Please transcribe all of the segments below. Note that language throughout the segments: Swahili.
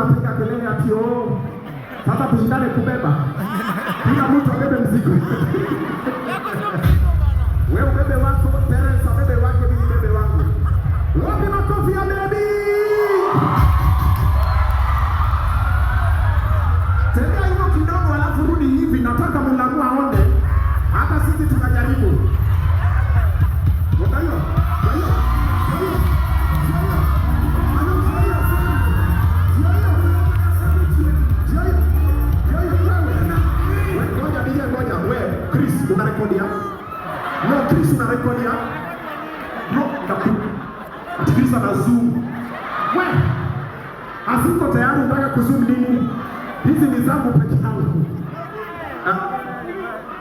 Unapiga kelele ati oh. Sasa tushindane kubeba. Kila mtu abebe mzigo. Wewe ubebe wako, Terence abebe wake, mimi nibebe wangu. Wapi makofi ya baby? Tembea hivyo kidogo alafu rudi hivi, nataka Mulamwah aone. Hata sisi tunajaribu. Ndio hiyo. Ndio hiyo. Ndio hiyo. Ndio hiyo. Ndio hiyo. Ndio hiyo. Ndio hiyo. Ndio hiyo. Wewe. Wewe, ngoja DJ, ngoja. Wewe, Chris, una rekodi ya? No, Chris, una rekodi ya? No, ndaku. Ati Chris ana zoom. Wewe. Asiko tayari, unataka kuzoom nini? Hizi ni zangu peke yangu. Ah,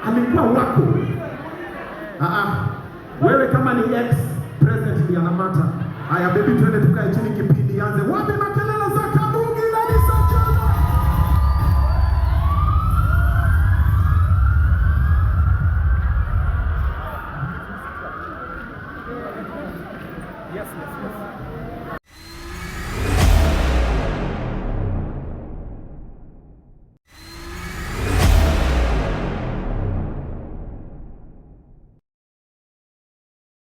alikuwa wako. Ah, ah. Wewe kama ni ex president ndiye anamata. Haya baby, twende tukae chini kipindi ianze. Wapi